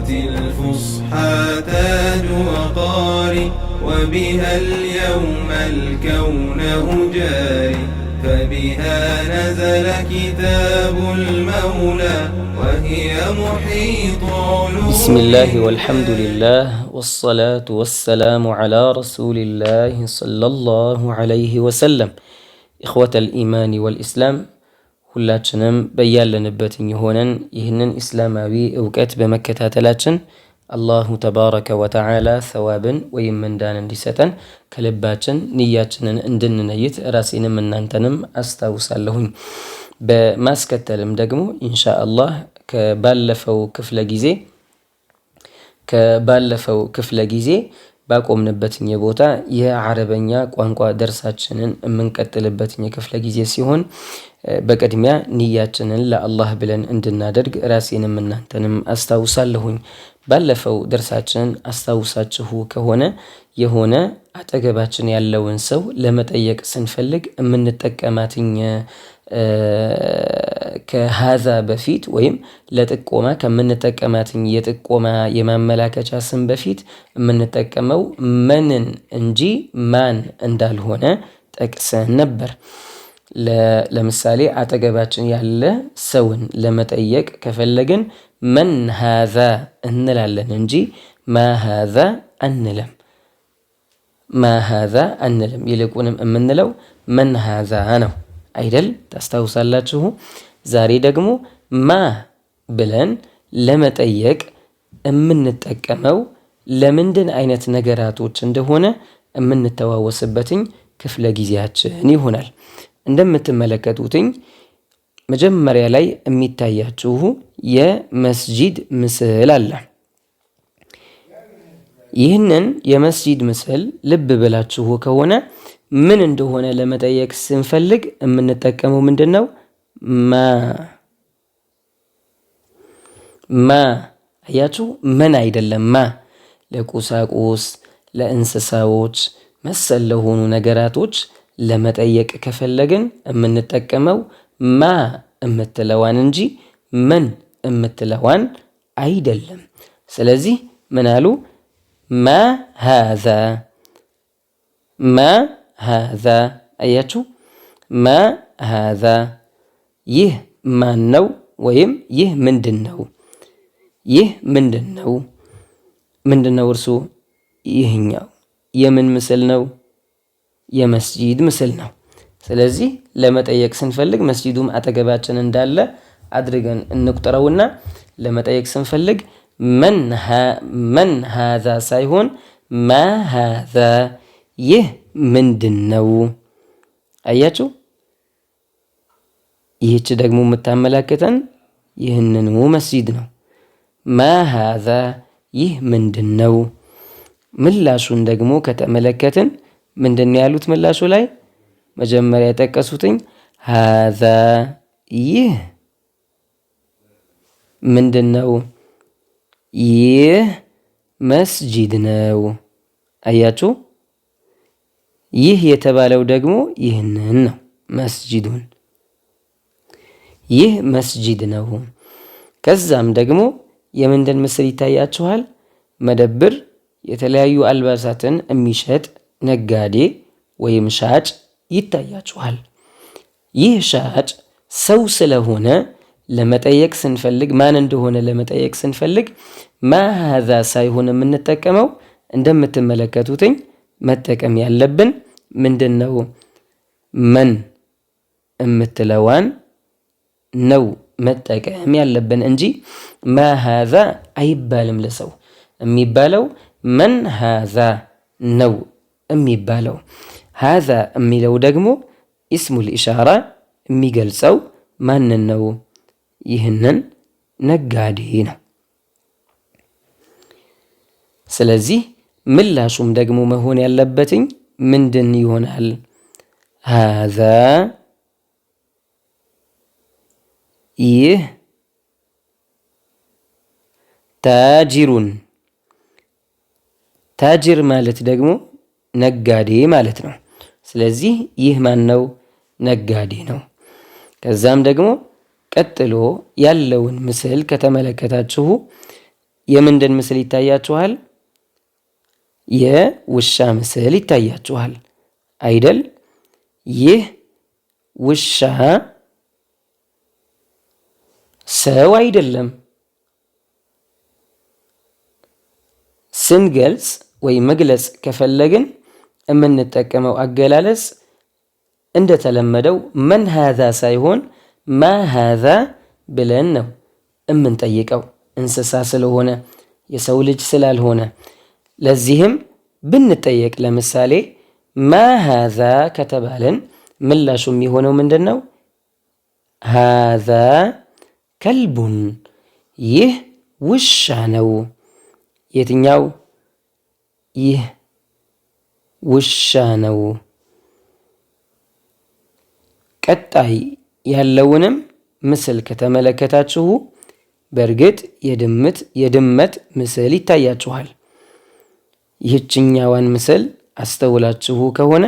الفصحى تاج وقاري، وبها اليوم الكون أجاري، فبها نزل كتاب المولى، وهي محيط علوم. بسم الله والحمد لله والصلاة والسلام على رسول الله صلى الله عليه وسلم። إخوة الإيمان والإسلام፣ ሁላችንም በያለንበት ሆነን ይህንን ኢስላማዊ እውቀት በመከታተላችን الله تبارك وتعالى ሰዋብን ወይም ምንዳን እንዲሰጠን ከልባችን ንያችንን እንድንነይት ራሴንም እናንተንም አስታውሳለሁኝ። በማስከተልም ደግሞ ኢንሻአላህ ከባለፈው ክፍለ ጊዜ ባቆምንበት ቦታ የአረበኛ ቋንቋ ደርሳችንን የምንቀጥልበት ክፍለ ጊዜ ሲሆን፣ በቅድሚያ ንያችንን ለአላህ ብለን እንድናደርግ ራሴንም እናንተንም አስታውሳለሁኝ። ባለፈው ደርሳችንን አስታውሳችሁ ከሆነ፣ የሆነ አጠገባችን ያለውን ሰው ለመጠየቅ ስንፈልግ የምንጠቀማትኝ ከ هذا በፊት ወይም ለጥቆማ ከምንጠቀማትኝ የጥቆማ የማመላከቻ ስም በፊት የምንጠቀመው من ን እንጂ ማን እንዳልሆነ ጠቅሰን ነበር። ለምሳሌ አጠገባችን ያለ ሰውን ለመጠየቅ ከፈለግን من هذا እንላለን እንጂ ما هذا አንልም። ما هذا አንልም። ይልቁንም የምንለው من هذا ነው አይደል? ታስታውሳላችሁ። ዛሬ ደግሞ ما ብለን ለመጠየቅ የምንጠቀመው ለምንድን አይነት ነገራቶች እንደሆነ የምንተዋወስበትኝ ክፍለ ጊዜያችን ይሆናል። እንደምትመለከቱትኝ መጀመሪያ ላይ የሚታያችሁ የመስጂድ ምስል አለ። ይህንን የመስጂድ ምስል ልብ ብላችሁ ከሆነ ምን እንደሆነ ለመጠየቅ ስንፈልግ የምንጠቀመው ምንድን ነው? ما። ما አያችሁ፣ من አይደለም፣ ما። ለቁሳቁስ፣ ለእንስሳዎች መሰል ለሆኑ ነገራቶች ለመጠየቅ ከፈለግን የምንጠቀመው ما የምትለዋን እንጂ من የምትለዋን አይደለም። ስለዚህ ምን አሉ? ما هذا፣ ما هذا። አያችሁ፣ ما هذا፣ ይህ ማን ነው ወይም ይህ ምንድን ነው? ይህ ምንድን ነው? ምንድን ነው እርሱ? ይህኛው የምን ምስል ነው? የመስጂድ ምስል ነው። ስለዚህ ለመጠየቅ ስንፈልግ መስጂዱም አጠገባችን እንዳለ አድርገን እንቁጠረውና ለመጠየቅ ስንፈልግ من هذا ሳይሆን ما هذا፣ ይህ ምንድን ነው? አያችሁ፣ ይህች ደግሞ የምታመላክተን ይህንኑ መስጂድ ነው። ما هذا፣ ይህ ምንድን ነው? ምላሹን ደግሞ ከተመለከትን ምንድን ነው ያሉት? ምላሹ ላይ መጀመሪያ የጠቀሱትኝ هذا፣ ይህ ምንድን ነው? ይህ መስጂድ ነው። አያችሁ፣ ይህ የተባለው ደግሞ ይህንን ነው፣ መስጂዱን። ይህ መስጂድ ነው። ከዛም ደግሞ የምንድን ምስል ይታያችኋል? መደብር፣ የተለያዩ አልባሳትን የሚሸጥ ነጋዴ ወይም ሻጭ ይታያችኋል። ይህ ሻጭ ሰው ስለሆነ ለመጠየቅ ስንፈልግ፣ ማን እንደሆነ ለመጠየቅ ስንፈልግ ما هذا ሳይሆን የምንጠቀመው፣ እንደምትመለከቱትኝ መጠቀም ያለብን ምንድን ነው? من የምትለዋን ነው መጠቀም ያለብን እንጂ ما هذا አይባልም። ለሰው የሚባለው من هذا ነው የሚባለው። هذا የሚለው ደግሞ اسم الإشارة የሚገልጸው ማንን ነው? ይህንን ነጋዴ ነው። ስለዚህ ምላሹም ደግሞ መሆን ያለበትኝ ምንድን ይሆናል? هذا፣ ይህ፣ تاجر፣ تاجر ማለት ደግሞ ነጋዴ ማለት ነው። ስለዚህ ይህ ማን ነው? ነጋዴ ነው። ከዛም ደግሞ ቀጥሎ ያለውን ምስል ከተመለከታችሁ የምንድን ምስል ይታያችኋል? የውሻ ምስል ይታያችኋል አይደል? ይህ ውሻ ሰው አይደለም። ስንገልጽ ወይ መግለጽ ከፈለግን የምንጠቀመው አገላለጽ እንደተለመደው መን ሃዛ ሳይሆን ማ ሃዛ ብለን ነው የምንጠይቀው፣ እንስሳ ስለሆነ የሰው ልጅ ስላልሆነ። ለዚህም ብንጠየቅ ለምሳሌ ማ ሃዛ ከተባለን ምላሹ የሚሆነው ምንድን ነው? ሃዛ ከልቡን፣ ይህ ውሻ ነው። የትኛው? ይህ ውሻ ነው። ቀጣይ ያለውንም ምስል ከተመለከታችሁ በእርግጥ የድመት ምስል ይታያችኋል። ይህችኛዋን ምስል አስተውላችሁ ከሆነ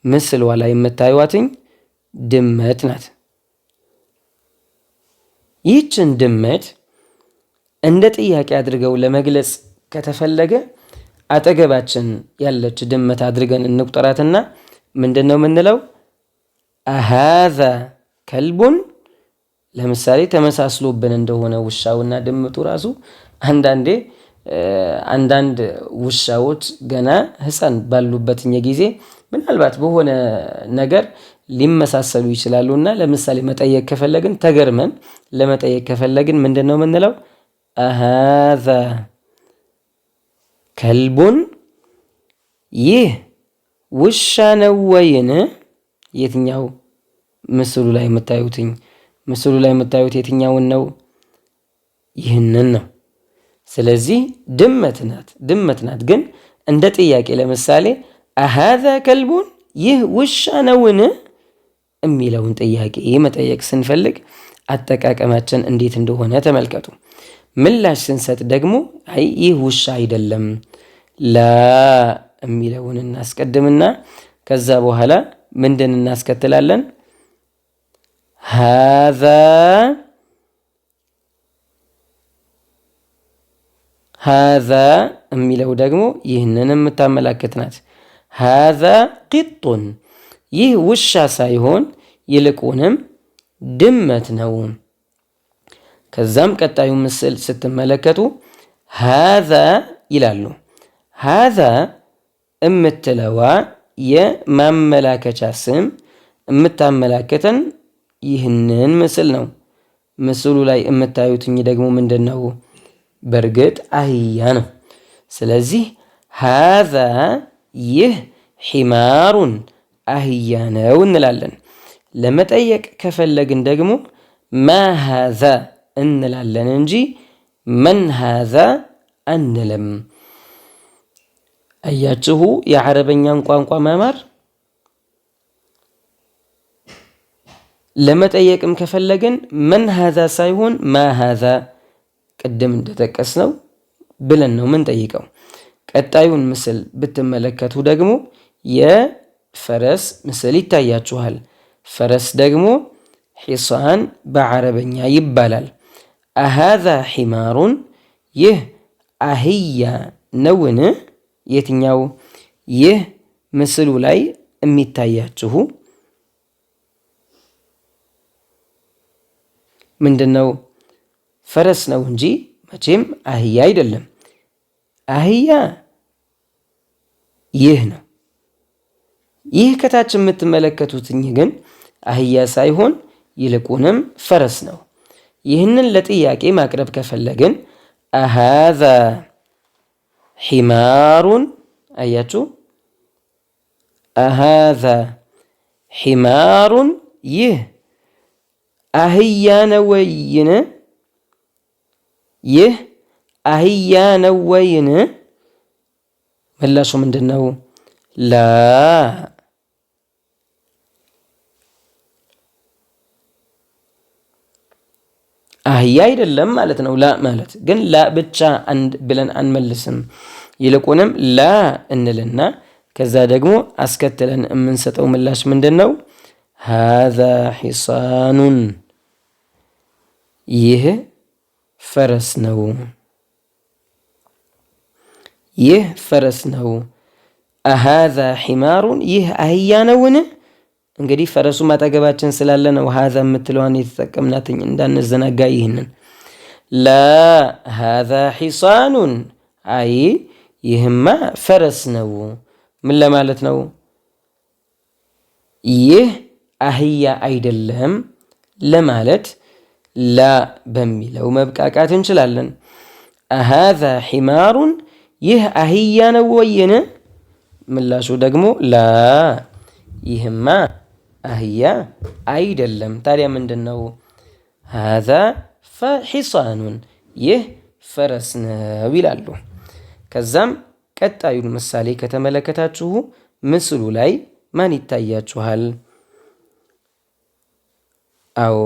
ምስሏ ላይ የምታዩዋትኝ ድመት ናት። ይህችን ድመት እንደ ጥያቄ አድርገው ለመግለጽ ከተፈለገ አጠገባችን ያለች ድመት አድርገን እንቁጠራትና ምንድን ነው የምንለው? አሃዛ ከልቡን። ለምሳሌ ተመሳስሎብን እንደሆነ ውሻውና ድመቱ ራሱ አንዳንዴ አንዳንድ ውሻዎች ገና ሕፃን ባሉበት ጊዜ ምናልባት በሆነ ነገር ሊመሳሰሉ ይችላሉ። እና ለምሳሌ መጠየቅ ከፈለግን ተገርመን ለመጠየቅ ከፈለግን ምንድን ነው የምንለው? አሃዛ ከልቡን፣ ይህ ውሻ ነው ወይን? የትኛው ምስሉ ላይ የምታዩትኝ? ምስሉ ላይ የምታዩት የትኛውን ነው? ይህንን ነው። ስለዚህ ድመት ናት፣ ድመት ናት። ግን እንደ ጥያቄ ለምሳሌ አሃዛ ከልቡን፣ ይህ ውሻ ነውን የሚለውን ጥያቄ መጠየቅ ስንፈልግ አጠቃቀማችን እንዴት እንደሆነ ተመልከቱ። ምላሽ ስንሰጥ ደግሞ አይ ይህ ውሻ አይደለም ላ የሚለውን እናስቀድምና ከዛ በኋላ ምንድን እናስከትላለን? ሃዛ ሃዛ የሚለው ደግሞ ይህንን የምታመላክት ናት። ሃዛ ቂጡን፣ ይህ ውሻ ሳይሆን ይልቁንም ድመት ነው። ከዛም ቀጣዩ ምስል ስትመለከቱ ሃዛ ይላሉ። ሃዛ እምትለዋ የማመላከቻ ስም የምታመላክተን ይህንን ምስል ነው። ምስሉ ላይ የምታዩትኝ ደግሞ ምንድን ነው? በእርግጥ አህያ ነው። ስለዚህ ሃዛ ይህ ሒማሩን አህያ ነው እንላለን። ለመጠየቅ ከፈለግን ደግሞ ማ ሃዛ እንላለን እንጂ መን ሃዛ አንልም። አያችሁ የዓረበኛን ቋንቋ መማር። ለመጠየቅም ከፈለግን መን ሃዛ ሳይሆን ማ ሃዛ ቅድም እንደጠቀስነው ብለን ነው ምንጠይቀው። ቀጣዩን ምስል ብትመለከቱ ደግሞ የፈረስ ምስል ይታያችኋል። ፈረስ ደግሞ ሒሳን በዓረበኛ ይባላል። አሃዛ ሒማሩን፣ ይህ አህያ ነውን? የትኛው? ይህ ምስሉ ላይ የሚታያችሁ ምንድን ነው? ፈረስ ነው እንጂ መቼም አህያ አይደለም። አህያ ይህ ነው። ይህ ከታች የምትመለከቱት ግን አህያ ሳይሆን ይልቁንም ፈረስ ነው። ይህንን ለጥያቄ ማቅረብ ከፈለግን አሃዛ ሒማሩን፣ አያችሁ፣ አሃዛ ሒማሩን፣ ይህ አህያ ነው ወይን? ይህ አህያ ነው ወይን? ምላሹ ምንድን ነው? ላ አህያ አይደለም ማለት ነው። ላ ማለት ግን ላ ብቻ አንድ ብለን አንመልስም። ይልቁንም ላ እንልና ከዛ ደግሞ አስከትለን የምንሰጠው ምላሽ ምንድን ነው? ሃዛ ሒሳኑን፣ ይህ ፈረስ ነው። ይህ ፈረስ ነው። أهذا حمار ይህ አህያ ነውን? እንግዲህ ፈረሱ አጠገባችን ስላለ ነው هذا የምትለዋን የተጠቀምናትኝ እንዳንዘናጋ ይህንን። لا هذا حصان አይ ይህማ ፈረስ ነው። ምን ለማለት ነው? ይህ አህያ አይደለም ለማለት لا በሚለው መብቃቃት እንችላለን። أهذا حمار ይህ አህያ ነው ወይን? ምላሹ ደግሞ لا ይህማ አህያ አይደለም። ታዲያ ምንድን ነው? هذا حصان ይህ ፈረስ ነው ይላሉ። ከዛም ቀጣዩን ምሳሌ ከተመለከታችሁ ምስሉ ላይ ማን ይታያችኋል? አዎ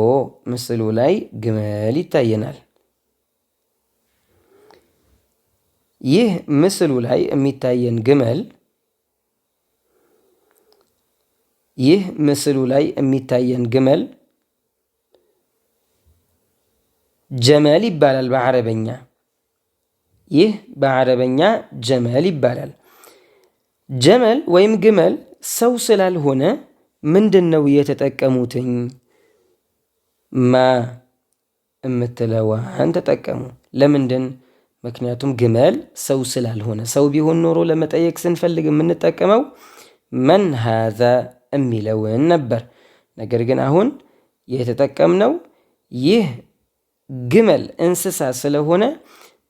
ምስሉ ላይ ግመል ይታየናል። ይህ ምስሉ ላይ የሚታየን ግመል ይህ ምስሉ ላይ የሚታየን ግመል ጀመል ይባላል በአረበኛ። ይህ በአረበኛ ጀመል ይባላል። ጀመል ወይም ግመል ሰው ስላልሆነ ምንድን ነው የተጠቀሙትኝ? ማ የምትለዋን ተጠቀሙ። ለምንድን? ምክንያቱም ግመል ሰው ስላልሆነ። ሰው ቢሆን ኖሮ ለመጠየቅ ስንፈልግ የምንጠቀመው መን ሃዛ የሚለውን ነበር። ነገር ግን አሁን የተጠቀምነው ይህ ግመል እንስሳ ስለሆነ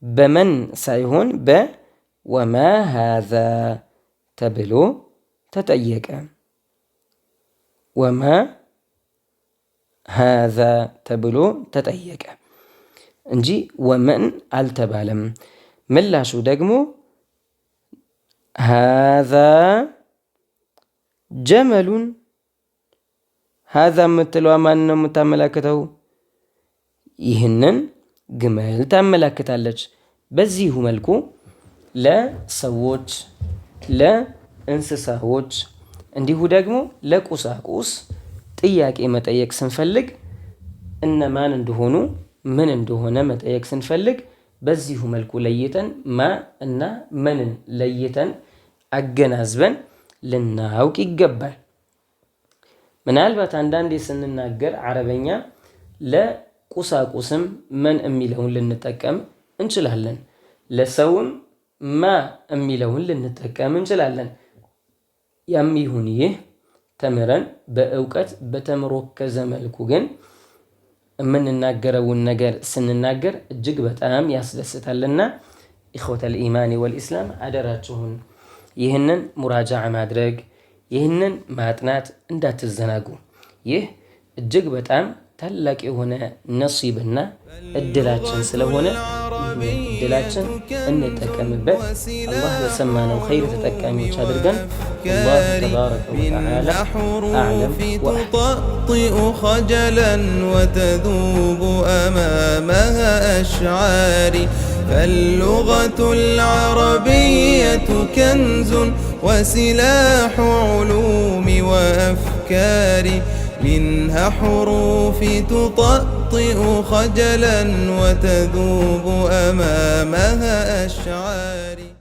በመን ሳይሆን በወማ ሃዛ ተብሎ ተጠየቀ። ወማ ሃዛ ተብሎ ተጠየቀ እንጂ ወመን አልተባለም። ምላሹ ደግሞ ሃዛ ጀመሉን። ሃዛ የምትለዋ ማን ነው የምታመላክተው? ይህንን ግመል ታመላክታለች። በዚሁ መልኩ ለሰዎች፣ ለእንስሳዎች እንዲሁ ደግሞ ለቁሳቁስ ጥያቄ መጠየቅ ስንፈልግ እነማን እንደሆኑ ምን እንደሆነ መጠየቅ ስንፈልግ በዚሁ መልኩ ለይተን ማ እና ምንን ለይተን አገናዝበን ልናውቅ ይገባል። ምናልባት አንዳንዴ ስንናገር አረበኛ ለቁሳቁስም መን የሚለውን ልንጠቀም እንችላለን። ለሰውም ማ የሚለውን ልንጠቀም እንችላለን። ያም ይሁን ይህ ተምረን በእውቀት በተመረኮዘ መልኩ ግን የምንናገረውን ነገር ስንናገር እጅግ በጣም ያስደስታልና إخوة الإيمان والإسلام አደራችሁን ይህንን مراجعة ማድረግ ይህንን ማጥናት እንዳትዘናጉ። ይህ እጅግ በጣም ታላቅ የሆነ ነሲብና እድላችን ስለሆነ እድላችን እንጠቀምበት። አላህ በሰማነው ኸይር ተጠቃሚዎች አድርገን። አላሁ ተባረከ ወተዓላ አዕለም። تطأطئ خجلا وتذوب أمامها أشعاري فاللغة العربية كنز وسلاح علوم وأفكار منها حروف تطأطئ خجلا وتذوب أمامها أشعاري.